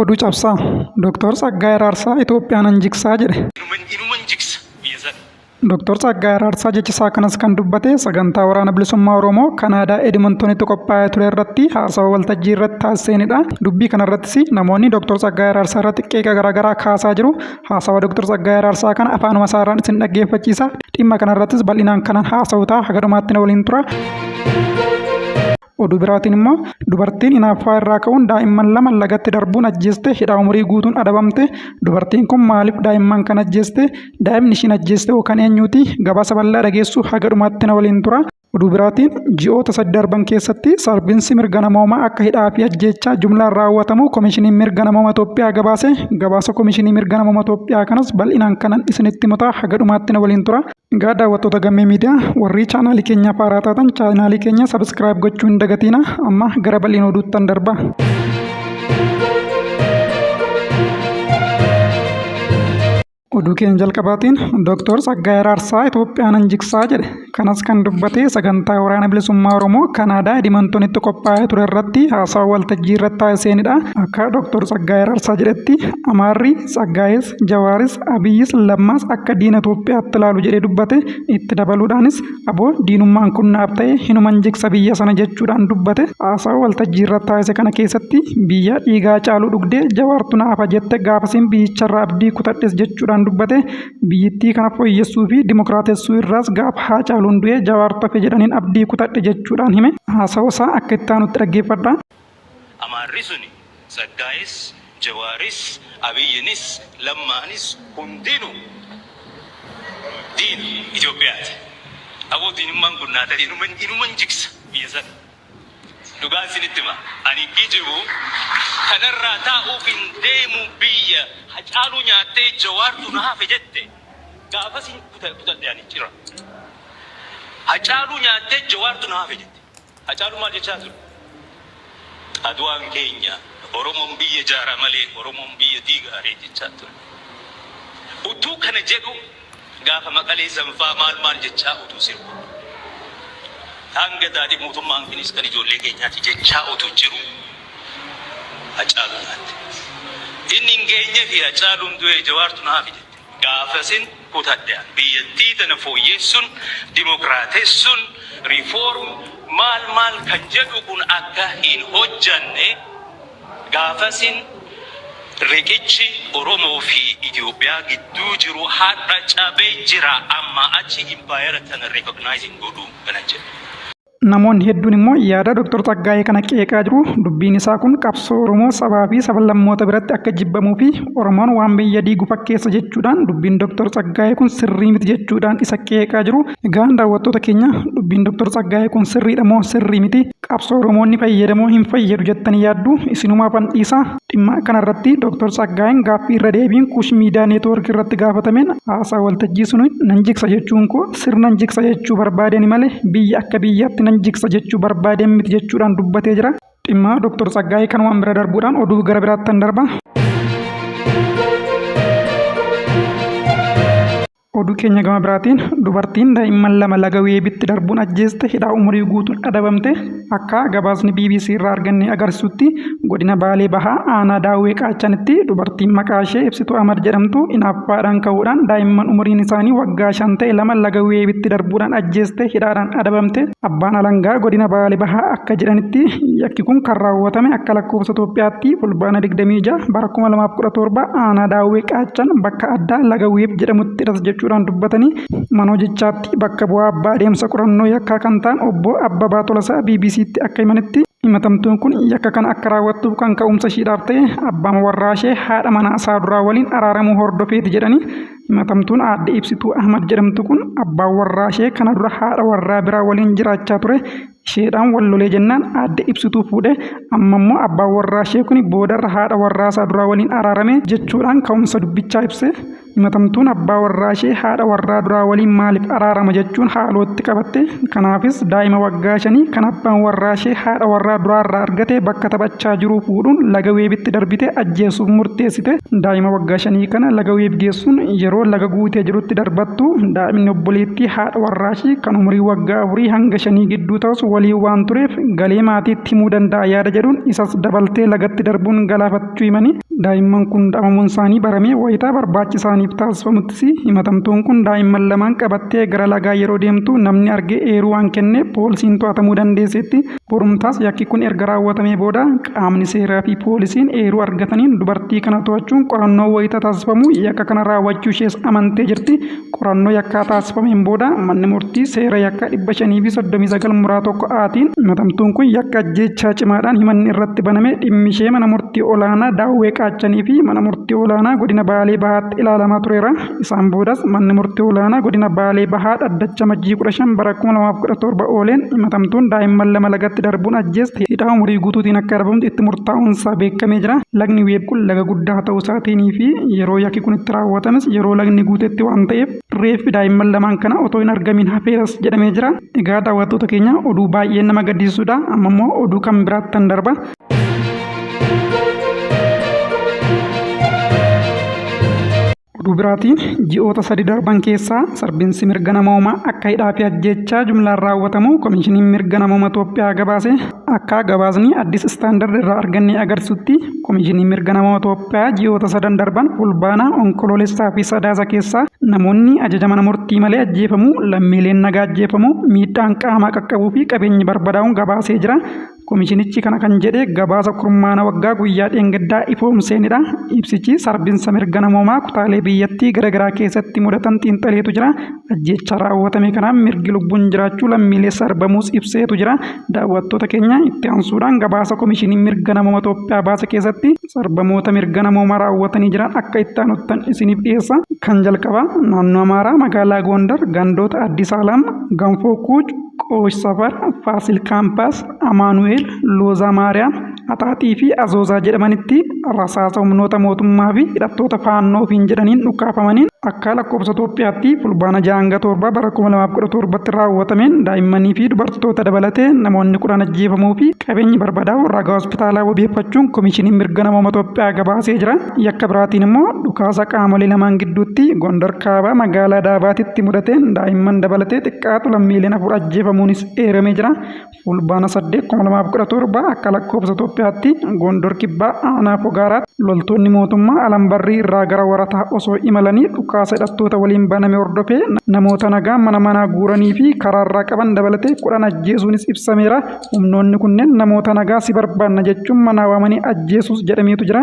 Oduu cabsaa. Doktor Tsaggaayee Araarsaa Itoophiyaa nan jigsaa jedhe. Inuman jigsa biyya sana. Doktor Tsaggaayee Araarsaa jecha isaa kanas kan dubbate sagantaa Waraana Bilisummaa Oromoo Kanaadaa Edmontonitti qophaa'ee ture irratti haasawa waltajjii irratti taasiseenidha. Dubbii kanarrattis namoonni Doktor Tsaggaayee Araarsaa irratti qeeqa garaagaraa kaasaa jiru. Haasawa Doktor Tsaggaayee Araarsaa kana afaanuma isaarraan isin dhaggeeffachiisa. Dhimma kanarrattis bal'inaan kanan haasa'u ta'a. Haga dhumaatti na waliin tura. Oduu biraatiin immoo dubartiin inaaffaa irraa ka'uun daa'imman 2 lagatti darbuun ajjeeste hidhaa umurii guutuun adabamte. Dubartiin kun maaliif daa'imman kana ajjeeste? Daa'imni ishiin ajjeeste hoo kan eenyuuti? Gabaasa bal'aa dhageessu haga dhumaatti na waliin tura. Oduu biraatiin ji'oota 3 darban keessatti sarbinsi mirga namoomaa akka hidhaa fi ajjeechaa jumlaan raawwatamu Komishiniin Mirga Namooma Itoophiyaa gabaase. Gabaasa Komishinii Mirga Namooma Itoophiyaa kanas bal'inaan kanan isinitti himu ta'a. Haga dhumaatti na waliin tura. Egaa daawwattoota Gammee Miidiyaa warrii chaanaalii keenyaaf haaraa taatan chaanaalii keenya sabiskiraayib gochuu hin dagatiina. Amma gara bal'ina oduuttan darba. Oduu keenya jalqabaatiin Dooktor Tsaggaayee Araarsaa Itoophiyaa nan jigsaa jedhe. Kanas kan dubbate sagantaa Waraana Bilisummaa Oromoo Kanaadaa Edimontonitti qophaa'ee ture irratti haasawa waltajjii irratti taasiseenidha. Akka Dooktor Tsaggaayee Araarsaa jedhetti Amaarri, Tsaggaayes, Jawaaris, Abiyyis, Lammaas akka diina Itoophiyaatti ilaalu jedhee dubbate. Itti dabaluudhaanis aboo diinummaan kun naaf ta'e hinuman jigsa biyya sana jechuudhaan dubbate. Haasawa waltajjii irratti taasise kana keessatti biyya dhiigaa Hacaaluu dhugdee Jawaartu na hafa jette gaafasiin biyyicharraa abdii kutadhes jechuudhaan dubbate. Biyyittii kana fooyyessuu fi dimokiraatessuu irraas gaafa Haacaaluun du'e Jawaartu hafe jedhaniin abdii kutadhe jechuudhaan hime. Haasawa isaa akka itti aanutti dhaggeeffadhaa. Amaarri suni Tsaggaayes, Jawaaris, Abiyyinis, Lammaanis hundinuu diina Itoophiyaati. Aboo diinummaan kun naa ta'e inuman jigsa biyya sana. Dhugaan isinitti hima. Ani kijibu kanarraa taa'uuf hin deemu biyya Hacaaluu nyaattee Jawaartu na hafe jette gaafasin kutadhe ani cira. Hacaaluu nyaattee Jawaartu na hafe jette. Hacaaluun maal jechaa ture? Aduwaan keenya Oromoon biyya jaara malee Oromoon biyya diigaaree jechaa ture. Utuu kana jedhu gaafa Maqalee sanfaa maal maal jechaa utuu sirbu. Hanga daadhii mootummaan kunis kan ijoollee keenyaati jechaa utuu jiru Hacaaluu nyaatte. Inni hin geenyefi Hacaaluun du'ee Jawaartu na hafe jette. Gaafasin kutadhe an. Biyyattii tana fooyyeessun, dimokiraatessun, reform maal maal kan jedhu kun akka hin hojjanne gaafasin riqichi Oromoo fi Itoophiyaa gidduu jiru har'a cabee jira ammaa achi impaayera tana recognize hin godhu kanan jedhe. Namoonni hedduun immoo yaada Dr. Tsaggaayee kana qeeqaa jiru. Dubbiin isaa kun qabsoo Oromoo sabaa fi sablammoota biratti akka jibbamuu fi Oromoon waan biyya diigu fakkeessa jechuudhaan dubbiin Dr. Tsaggaayee kun sirrii miti jechuudhaan isa qeeqaa jiru. Egaa daawwattoota keenya dubbiin Dr. Tsaggaayee kun sirriidha moo sirrii miti? Qabsoo Oromoon ni fayyada moo hin fayyadu jettanii yaaddu? Isinumaafan dhiisa. Dhimma kanarratti Dr. Tsaggaayeen gaaffii irra deebiin Kush Miidiyaa Neetwoork irratti gaafatameen haasaa waltajjii sun nan jigsa jechuun koo sirnan jigsa jechuu barbaadeen malee biyya akka biyyaatti nan jigsa jechuu barbaadeen miti jechuudhaan dubbatee jira. Dhimma Dr. Tsaggaayee kanumaan bira darbuudhaan oduu gara biraattan darba. Oduu keenya gama biraatiin dubartiin daa'imman 2 laga Weebitti darbuun ajjeeste hidhaa umurii guutuun adabamte. Akka gabaasni bbc irraa arganne agarsiisutti godina Baalee Bahaa aanaa Daawwee Qaachanitti dubartiin maqaa ishee Ibsituu Ahmad jedhamtu inaaffaadhaan ka'uudhaan daa'imman umuriin isaanii waggaa 5 ta'e 2 laga Weebitti darbuudhaan ajjeeste hidhaadhaan adabamte. Abbaan alangaa godina Baalee Bahaa akka jedhanitti yakki kun kan raawwatame akka lakkoofsa Itoophiyaatti Fulbaana 26 bara 2017 aanaa Daawwee Qaachan bakka addaa laga Weeb jedhamuttidhas jechuudhaan dubbatanii mana hojichaatti bakka bu'aa abbaa adeemsa qorannoo yakkaa kan ta'an obbo Abbabaa Tolasaa BBCtti akka himanitti himatamtuun kun yakka kana akka raawwattuuf kan ka'umsa ishiidhaaf ta'e abbaan warraa ishee haadha manaa isaa duraa waliin araaramuu hordofeeti jedhanii himatamtuun aadde Ibsituu Ahmad jedhamtu kun abbaan warraa ishee kana dura haadha warraa biraa waliin jiraachaa ture isheedhaan wal lolee jennaan aadde Ibsituu fuudhe amma immoo abbaan warraa ishee kun boodarra haadha warraa isaa duraa waliin araarame jechuudhaan ka'umsa dubbichaa ibse. Himatamtuun abbaa warraa ishee haadha warraa duraa waliin maaliif araarama jechuun haalootti qabatte. Kanaafis daa'ima waggaa 5 kan abbaan warraa ishee haadha warraa duraarraa argate bakka taphachaa jiruu fuudhuun laga Weebitti darbite ajjeesuuf murteessite. Daa'ima waggaa 5 kana laga Weeb geessuun yeroo laga guutee jirutti darbattu daa'imni obboleettii haadha warraa ishii kan umurii waggaa 4 hanga 5 gidduu ta'us waliin waan tureef galee maatiitti himuu danda'a yaada jedhuun isas dabaltee lagatti darbuun galaafachuu himanii. Daa'imman kun dhabamuun isaanii baramee wayitaa barbaachi isaaniif taasifamuttis himatamtuun kun daa'imman lamaan qabattee gara lagaa yeroo deemtu namni arge eeruu waan kenneef poolisiin to'atamuu dandeesseetti. Borumtaas yakki kun erga raawwatamee booda qaamni seeraa fi poolisiin eeruu argataniin dubartii kana to'achuun qorannoo wayita taasifamu yakka kana raawwachuu ishees amantee jirti. Qorannoo yakkaa taasifameen booda manni murtii seera yakkaa 539 muraa 1 Aatiin himatamtuun kun yakka ajjeechaa cimaadhaan himanni irratti baname dhimmi ishee mana murtii olaanaa Daawwee Qaachanii fi mana murtii olaanaa godina Baalee Bahaatti ilaalamaa tureera. Isaan boodas manni murtii olaanaa godina Baalee Bahaa dhaddacha Amajjii 15 bara 2017 ooleen himatamtuun daa'imman lama lagatti darbuun ajjeeste hidhaa umurii guutuutiin akka adabamtu itti murtaa'uunsaa beekamee jira. Lagni Weeb kun laga guddaa ta'uu isaatiinii fi yeroo yakki kun itti raawwatames yeroo lagni guutetti waan ta'eef reeffi daa'imman lamaan kana otoo hin argamiin hafeeras jedhamee jira. Egaa daawwattoota keenya oduu baay'ee nama gaddisiisudha. Amma immoo oduu kan biraattan darba. Oduu biraatiin ji'oota sadi darban keessaa sarbinsi mirga namoomaa akka hidhaa fi ajjeechaa jumlaan raawwatamu Komishiniin Mirga Namooma Itoophiyaa gabaase. Akka gabaasni Addis Standard irraa arganne agarsiisutti Komishiniin Mirga Namooma Itoophiyaa ji'oota sadan darban Fulbaana, Onkoloolessaa fi Sadaasa keessaa namoonni ajaja mana murtii malee ajjeefamuu, lammiileen nagaa ajjeefamuu, miidhaan qaamaa qaqqabuu fi qabeenyi barbadaa'uun gabaasee jira. Komishinichi kana kan jedhe gabaasa kurmaana waggaa guyyaa dheengaddaa ifoomseenidha. Ibsichi sarbinsa mirga namoomaa kutaalee biyyattii garagaraa keessatti mudatan xiinxaleetu jira. Ajjeechaa raawwatame kanaan mirgi lubbuun jiraachuu lammiilee sarbamuus ibseetu jira. Daawwattoota keenya itti aansuudhaan gabaasa Komishiniin Mirga Namooma Itoophiyaa baase keessatti sarbamoota mirga namoomaa raawwatanii jiran akka itti aanuttan isiniif dhiyeessa. Kan jalqabaa naannoo Amaaraa magaalaa Goondar gandoota Addis Alam, Ganfoo Kuuc, Qoosh Safar, Faasil Kaampaas, Amaanu'eel, Loozaa Maariyaam, Axaaxii fi Azoozaa jedhamanitti rasaasa humnoota mootummaa fi hidhattoota Faannoo ofiin jedhaniin dhukaafamaniin akka lakkoofsa Itoophiyaatti Fulbaana 6 hanga 7 bara 2017tti raawwatameen daa'immanii fi dubartoota dabalatee namoonni 10 ajjeefamuu fi qabeenyi barbadaa'uu ragaa hospitaalaa wabeeffachuun Komishiniin Mirga Namooma Itoophiyaa gabaasee jira. Yakka biraatiin immoo dhukaasa qaamolee lamaan gidduutti Gondar Kaabaa magaalaa Daabaatitti mudateen daa'imman dabalatee xiqqaatu lammiileen 4 ajjeefamuunis eeramee jira. Fulbaana 8, 2017 akka lakkoofsa Itoophiyaatti Gondor Kibbaa aanaa Fogaaraatti loltoonni mootummaa Alambarrii irraa gara Warataa osoo imalanii dhukaasa hidhattoota waliin baname hordofee namoota nagaa mana manaa guuranii fi karaarraa qaban dabalatee 10 ajjeesuunis ibsameera. Humnoonni kunneen namoota nagaa si barbaanna jechuun manaa waamanii ajjeesuus jedhameetu jira.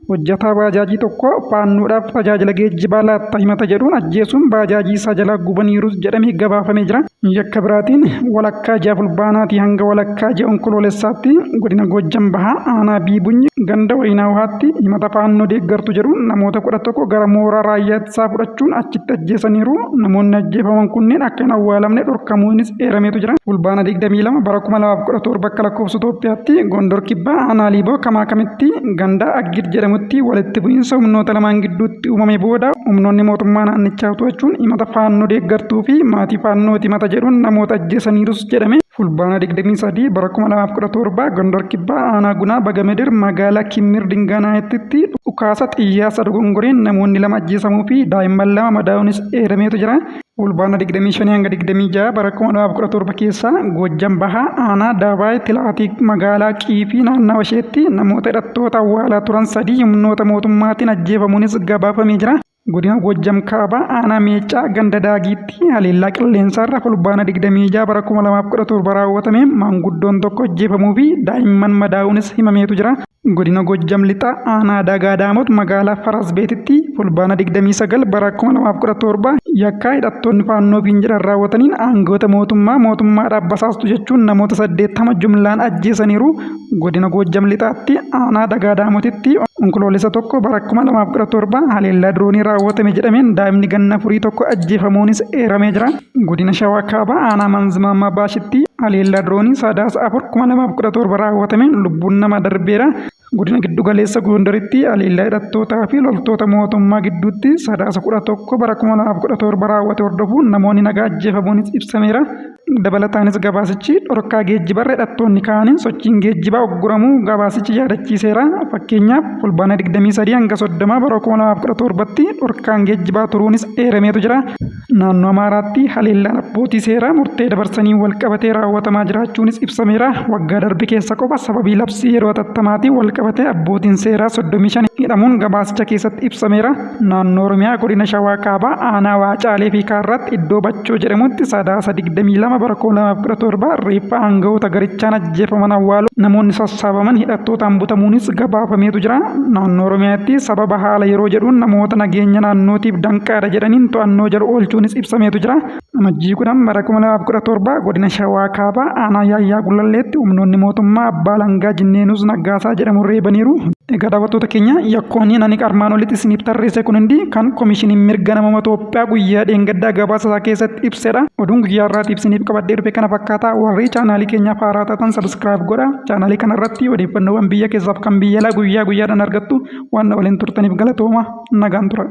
Hojjataa baajaajii tokko faannoodhaaf tajaajila geejjibaa laatta himata jedhuun ajjeesuun baajaajii isaa jalaa gubaniirus jedhamee gabaafamee jira. Yakka biraatiin walakkaa ji'a Fulbaanaatii hanga walakkaa ji'a Onkoloolessaatti godina Goojjam Bahaa aanaa Biibunyi ganda Wayinaa Wuhaatti himata faannoo deeggartu jedhuun namoota 11 gara mooraa raayyaa ittisaa fudhachuun achitti ajjeesaniiru. Namoonni ajjeefaman kunneen akka hin awwaalamne dhorkamuunis eerameetu jira. Fulbaana 22 bara 2017 akka lakkoofsa Itoophiyaatti Gondor Kibbaa aanaa Liiboo Kamaakamitti ganda Aggid jedhamutti walitti bu'iinsa humnoota lamaan gidduutti uumame booda humnoonni mootummaa naannichaa to'achuun himata faannoo deeggartuu fi maatii faannooti himata jedhuun namoota ajjeesaniirus jedhame. Fulbaana 23 bara 2017 Gondor Kibbaa aanaa Gunaa Bagamedir magaalaa Kimmir Dingaanaayitti dhukaasa xiyyaasa dogongoreen namoonni lama ajjeesamuu fi daa'imman lama madaa'uunis eerameetu jira. Fulbaana 25 hanga 26 bara 2017 keessa Goojjam Bahaa aanaa Daabaay Tilaatii magaalaa Qiifii naannawa isheetti namoota hidhattoota awwaalaa turan sadii humnoota mootummaatiin ajjeefamuunis gabaafamee jira. Godina Goojjam Kaabaa aanaa Meeccaa ganda Daagiitti haleellaa qilleensaarra Fulbaana 26 bara 2017 raawwatameen maanguddoon tokko ajjeefamuu fi daa'imman madaa'uunis himameetu jira. Godina Gojjam Lixaa aanaa Dagaa Daamot magaalaa Farasbeetitti Fulbaana 29 bara 2017 yakkaa hidhattoonni Faannoo ofiin jedhan raawwataniin aangawoota mootummaa mootummaadhaaf basaastu jechuun namoota 80 jumlaan ajjeesaniiru. Godina Goojjam Lixaatti aanaa Dagaa Daamotitti Onkoloolessa 1 bara 2017 haleellaa diroonii raawwatame jedhameen daa'imni ganna afurii tokko ajjeefamuunis eeramee jira. Godina Shawaa Kaabaa aanaa Manz Maammaa Baashitti Haleellaa diroonii Sadaasa 4, 2017 raawwatameen lubbuun namaa darbeera. Godina Giddugaleessa Gondaritti haleellaa hidhattootaa fi loltoota mootummaa gidduutti Sadaasa 11 bara 2017 raawwate hordofuun namoonni nagaa ajjeefamuunis ibsameera. Dabalataanis gabaasichi dhorkaa geejjibarra hidhattoonni kaa'aniin sochiin geejjibaa ugguramuu gabaasichi yaadachiiseera. Fakkeenyaaf Fulbaana 23 hanga 30 bara 2017tti dhorkaan geejjibaa turuunis eerameetu jira. Naannoo Amaaraatti haleellaan abbootii seeraa murtee dabarsaniin walqabatee raawwatamaa jiraachuunis ibsameera. Waggaa darbe keessa qofa sababii labsii yeroo hatattamaatiin walqabatee abbootiin seeraa 35 hidhamuun gabaasicha keessatti ibsameera. Naannoo Oromiyaa godina Shawaa Kaabaa aanaa Waacaalee fi Kaarraatti iddoo Bachoo jedhamutti Sadaasa 22 bara 2017 reeffa aangawoota garichaan ajjeefaman awwaaluuf namoonni sassaabaman hidhattootaan butamuunis gabaafameetu jira. Naannoo Oromiyaatti sababa haala yeroo jedhuun namoota nageenya naannootiif danqaadha jedhaniin to'annoo jala oolchuunis ibsameetu jira. Amajjii 10 bara 2017 godina Shawaa Kaabaa aanaa Yaayyaa Gullalleetti humnoonni mootummaa abbaa alangaa Jinneenuus Naggaasaa jedhamu reebaniiru. Egaa daawwattoota keenya yakkoonni ani armaan olitti isiniif tarreesse kun hundi kan Komishiniin Mirga Namooma Itoophiyaa guyyaa dheengaddaa gabaasa isaa keessatti ibsedha. Oduun guyyaa har'aatiif isiniif qabadhee dhufe kana fakkaata. Warri chaanaalii keenyaaf haaraa taatan subscribe godha. Chaanaalii kanarratti odeeffannoowwan biyya keessaaf kan biyya alaa guyyaa guyyaadhaan argattu. Waan na waliin turtaniif galatooma. Nagaan tura.